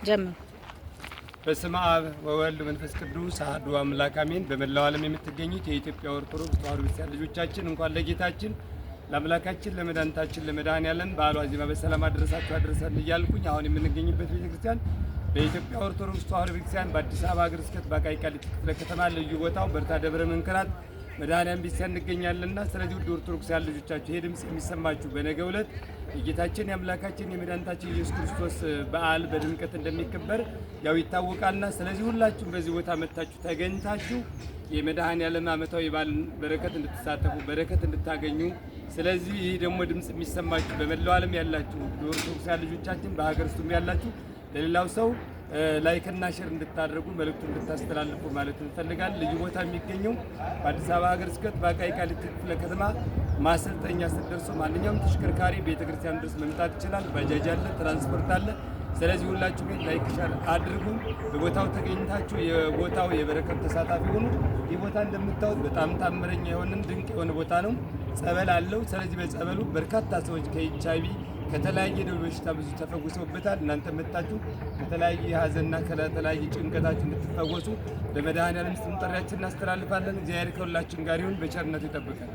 ጀምሩ። በስመ አብ ወወልድ መንፈስ ቅዱስ አሐዱ አምላክ አሜን። በመላው ዓለም የምትገኙት የኢትዮጵያ ኦርቶዶክስ ተዋሕዶ ቤተክርስቲያን ልጆቻችን እንኳን ለጌታችን ለአምላካችን ለመድኃኒታችን ለመድኃኔዓለም በዓሉ ዋዜማ በሰላም አደረሳችሁ አደረሰን እያልኩኝ አሁን የምንገኝበት ቤተክርስቲያን በኢትዮጵያ ኦርቶዶክስ ተዋሕዶ ቤተክርስቲያን በአዲስ አበባ ሀገረ ስብከት በአቃቂ ቃሊቲ ክፍለ ከተማ ልዩ ቦታው በርታ ደብረ መንክራት መድኃኔዓለም ቤተክርስቲያን እንገኛለንና ስለዚህ ውድ ኦርቶዶክሳውያን ልጆቻችሁ ይሄ ድምጽ የሚሰማችሁ በነገው ዕለት የጌታችን የአምላካችን የመድኃኒታችን ኢየሱስ ክርስቶስ በዓል በድምቀት እንደሚከበር ያው ይታወቃልና ስለዚህ ሁላችሁም በዚህ ቦታ መጥታችሁ ተገኝታችሁ የመድኃኔዓለም ዓመታዊ በዓል በረከት እንድትሳተፉ በረከት እንድታገኙ፣ ስለዚህ ይህ ደግሞ ድምጽ የሚሰማችሁ በመላው ዓለም ያላችሁ ኦርቶዶክሳውያን ልጆቻችን በሀገር ውስጥም ያላችሁ ለሌላው ሰው like ና share እንድታደርጉ መልእክቱን እንድታስተላልፉ ማለት እንፈልጋለን። ልዩ ቦታ የሚገኘው በአዲስ አበባ ሀገረ ስብከት በአቃቂ ቃሊቲ ክፍለ ከተማ ማሰልጠኛ ስትደርሱ ማንኛውም ተሽከርካሪ ቤተክርስቲያን ድረስ መምጣት ይችላል። ባጃጅ አለ፣ ትራንስፖርት አለ። ስለዚህ ሁላችሁ ግን like share አድርጉ። በቦታው ተገኝታችሁ የቦታው የበረከት ተሳታፊ ሁኑ። ይህ ቦታ እንደምታዩት በጣም ታምረኛ የሆነ ድንቅ የሆነ ቦታ ነው። ጸበል አለው። ስለዚህ በጸበሉ በርካታ ሰዎች ከኤች አይ ቪ ከተለያየ ደዌ በሽታ ብዙ ተፈውሰውበታል። እናንተ መጥታችሁ ከተለያየ ሀዘንና ከተለያየ ጭንቀታችሁ እንድትፈወሱ በመድኃኔዓለም ስም ጥሪያችንን እናስተላልፋለን። እግዚአብሔር ከሁላችን ጋር ይሁን፣ በቸርነቱ ይጠብቃል።